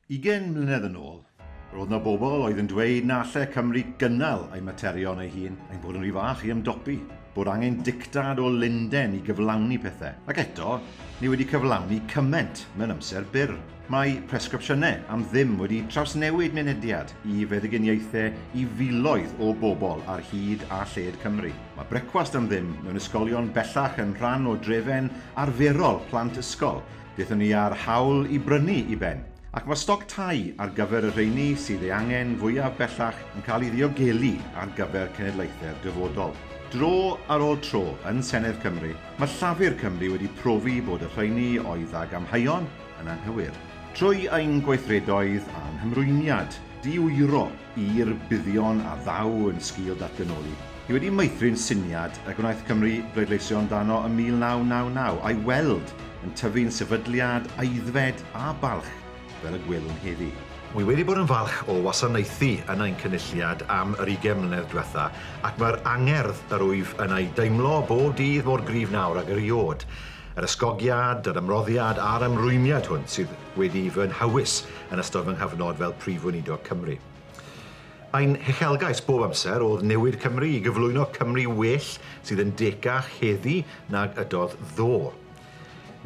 Ugain mlynedd yn ôl, roedd 'na bobl oedd yn dweud na alle Cymru gynnal ei materion ei hun, ein bod yn rhy fach i ymdopi, bod angen dictad o Lunden i gyflawni pethau. Ac eto, ni wedi cyflawni cymaint mewn amser byr. Mae presgripsiynau am ddim wedi trawsnewid mynediad i feddyginiaethau i filoedd o bobl ar hyd a lled Cymru. Mae brecwast am ddim mewn ysgolion bellach yn rhan o drefen arferol plant ysgol, Daethon ni â'r hawl i brynu i ben, ac mae stoc tai ar gyfer y rheini sydd ei angen fwyaf bellach yn cael ei ddiogelu ar gyfer cenedlaethau'r dyfodol. Dro ar ôl tro yn Senedd Cymru, mae Llafur Cymru wedi profi bod y rheini oedd ag amheuon yn anghywir. Trwy ein gweithredoedd a'n hymrwymiad di-wyro i'r buddion a ddaw yn sgil datganoli, ni wedi meithrin syniad y gwnaeth Cymru bleidleisio amdano ym 1999, a'i weld yn tyfu'n sefydliad aeddfed a balch fel y gwelwn heddi. Wy wedi bod yn falch o wasanaethu yn ein Cynulliad am yr ugain mlynedd dwetha, ac mae'r angerdd yr wyf yn ei deimlo bob dydd mor gryf nawr ag erioed. Yr ysgogiad, yr ymroddiad a'r ymrwymiad hwn sydd wedi fy nhywys yn ystod fy nghyfnod fel Prif Weinidog Cymru. Ein huchelgais bob amser oedd newid Cymru i gyflwyno Cymru well sydd yn decach heddi nag ydodd ddo.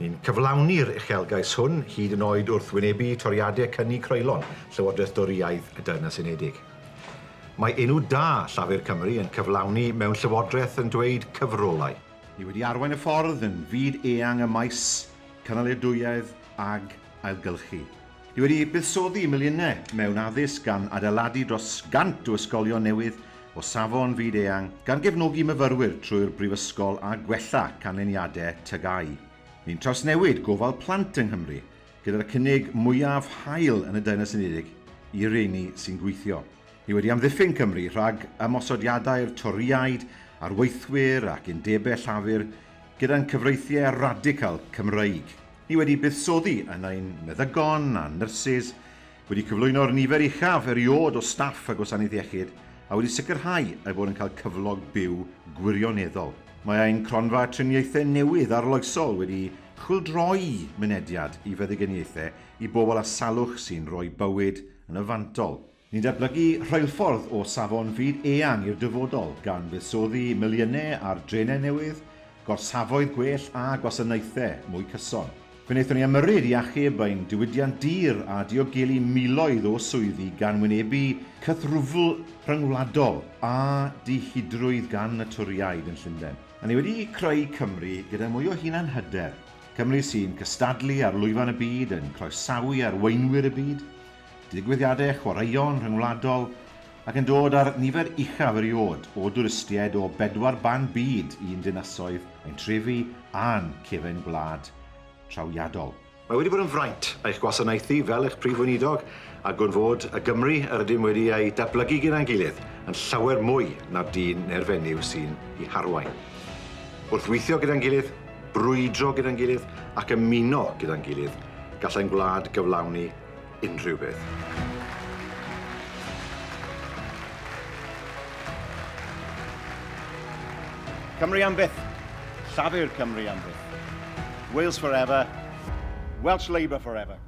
Ni'n cyflawni'r uchelgais hwn hyd yn oed wrth wynebu toriadau cyni creulon Llywodraeth Dorïaidd y Deyrnas Unedig. Mae enw da Llafur Cymru yn cyflawni mewn llywodraeth yn dweud cyfrolau. Ni wedi arwain y ffordd yn fyd eang ym maes cynaliadwyedd ag ailgylchu. Ni wedi buddsoddi miliynau mewn addysg gan adeiladu dros gant o ysgolion newydd o safon fyd eang, gan gefnogi myfyrwyr trwy'r brifysgol a gwella canlyniadau TGAU. Ni'n trawsnewid gofal plant yng Nghymru gyda'r cynnig mwyaf hael yn y Deyrnas Unedig i rieni sy'n gweithio. Ni wedi amddiffyn Cymru rhag ymosodiadau'r Torïaid ar weithwyr ac undebau llafur gyda'n cyfreithiau radical Cymreig. Ni wedi buddsoddi yn ein meddygon a'n nyrsys, wedi cyflwyno'r nifer uchaf erioed o staff y Gwasanaeth Iechyd a wedi sicrhau eu bod yn cael cyflog byw gwirioneddol. Mae ein cronfa triniaethau newydd arloesol wedi chwyldroi mynediad i feddyginiaethau i bobl â salwch sy'n rhoi bywyd yn y fantol. Ni'n datblygu rheilffordd o safon fyd eang i'r dyfodol, gan fuddsoddi miliynau ar drenau newydd, gorsafoedd gwell a gwasanaethau mwy cyson. Fe wnaethon ni ymyrryd i achub ein diwydiant dur a diogelu miloedd o swyddi gan wynebu cythrwfl rhyngwladol a dihidrwydd gan y Torïaid yn Llundain. A ni wedi creu Cymru gyda mwy o hunanhyder, Cymru sy'n cystadlu ar lwyfan y byd, yn croesawu arweinwyr y byd, digwyddiadau chwaraeon rhyngwladol ac yn dod â'r nifer uchaf erioed o dwristiaid o bedwar ban byd i'n dinasoedd, ein trefi a'n cefen gwlad trawiadol. Mae wedi bod yn fraint eich gwasanaethu fel eich Prif Weinidog, a gwn fod y Gymru yr ydym wedi ei datblygu gyda'n gilydd yn llawer mwy na'r dyn neu'r fenyw sy'n ei harwain. Wrth weithio gyda'n gilydd, brwydro gyda'n gilydd ac ymuno gyda'n gilydd, gall ein gwlad gyflawni unrhyw beth. Cymru am byth. Llafur Cymru am byth. Wales forever. Welsh Labour forever.